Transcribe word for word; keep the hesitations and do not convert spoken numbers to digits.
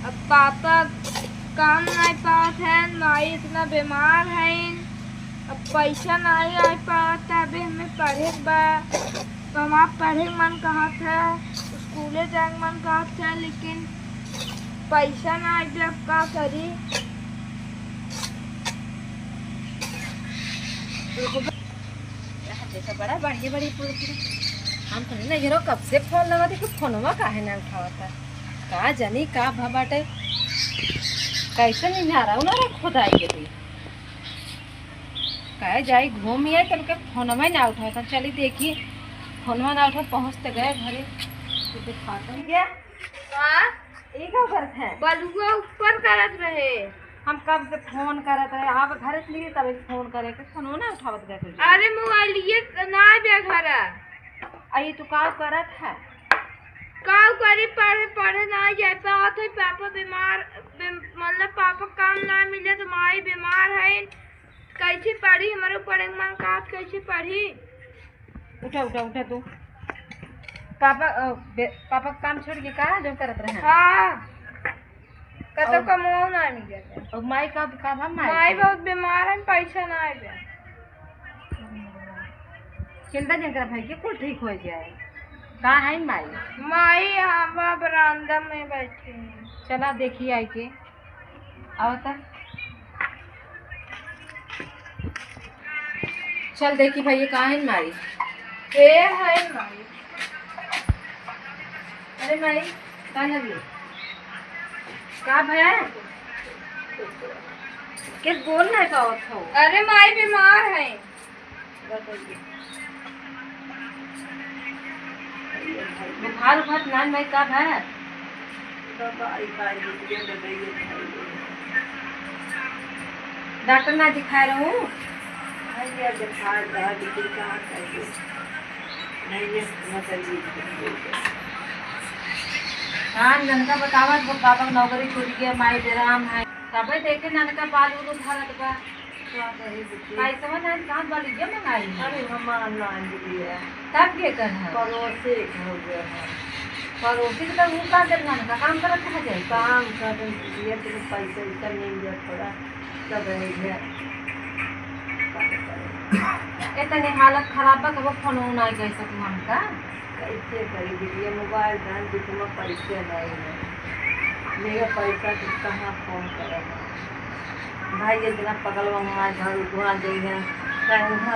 अब पापा काम नाहीं पावत हैं, माई इतना बीमार हैं, अब पैसा नाहीं आ पावत है, अबे हमें पढ़े के बा। तो हमार पढ़े के मन कहत है, स्कूले जाए के मन कहत है, लेकिन पैसा नाहीं आइबे, अब का करी? रुको बे-, यहाँ देखा, बड़ा बढ़िया बढ़िया फूल खिला। हम कहनी ना, ये कब से फोन लगा, देखो फोनवा काहे ना उठावता, का जानी का भा बाटे, कैसे नहीं ना रहा ना रे खुदाई के दी। कहे जाई घूम आए, तब के फोनवा ना उठावता। चली देखी, फोनवा ना उठा, पहुँच तो गए घरे, तो दिखाता। ये हाँ? ई का करत है? बलुआ ऊपर करत रहे। हम कब से फोन करत रहे, आप घर से निकली तब फोन करे के, फोनो ना उठावत गए कुछ। अरे मोबाइलिए ना बे घर। आ ई तू का करत है? का करी, पढ़े, पढ़े ना जाए पावत है, पापा बीमार, बे-, मतलब पापा काम ना मिले तो माई बीमार है, कैसे पढ़ी, हमारे पढ़े के मन कहत, कैसे पढ़ी? उठा, उठा, उठा तू। पापा, अ, बे-, पापा के काम छोड़ के का जो करत रहे? हाँ। कतौ और कमाओ ना मिले। और माई का, का भा माई? माई बहुत बीमार है, पैसा ना आवे। चिंता जिन कर भाई, ये कुल ठीक हो जाए। कहाँ है माई? माई हवा बरामदा में बैठी है। चला देखी आई के। आओ त। चल देखी भैया, कहाँ है माई? ए है माई। अरे माई, का लगी? का भया? के बोल नहीं पावत हो? अरे माई बीमार है। बुखार उखार नान भाई का भा? डॉक्टर ना दिखा रहू? हाँ, ननका बतावत हो, बाबा के नौकरी छूट गया, माई बेराम है। तबे देखे ननका बाल उल उधारत बा। का कही बिटिया? पैसवा नाहीं, कहाँ बलिया मंगाई है? अरे हमार नाहीं बिटिया। तब के कर है? पड़ोसी के हो गया है। पड़ोसी के तो ऊ का देर नाहीं का काम करत है जाए? काम करत बिटिया, तेरे पैसा वैसा मिल जाए थोड़ा, तब रह गया। इतनी हालत खराब बा, कबो फोन नाहीं कर सकू हमका। कैसे करी बिटिया, मोबाइल धन जितना पैसे नहीं है, मेरा पैसा तो कहाँ फोन करेगा? भाई, इतना पगलवा हमारे घर उठवा देंगे, कहीं वहाँ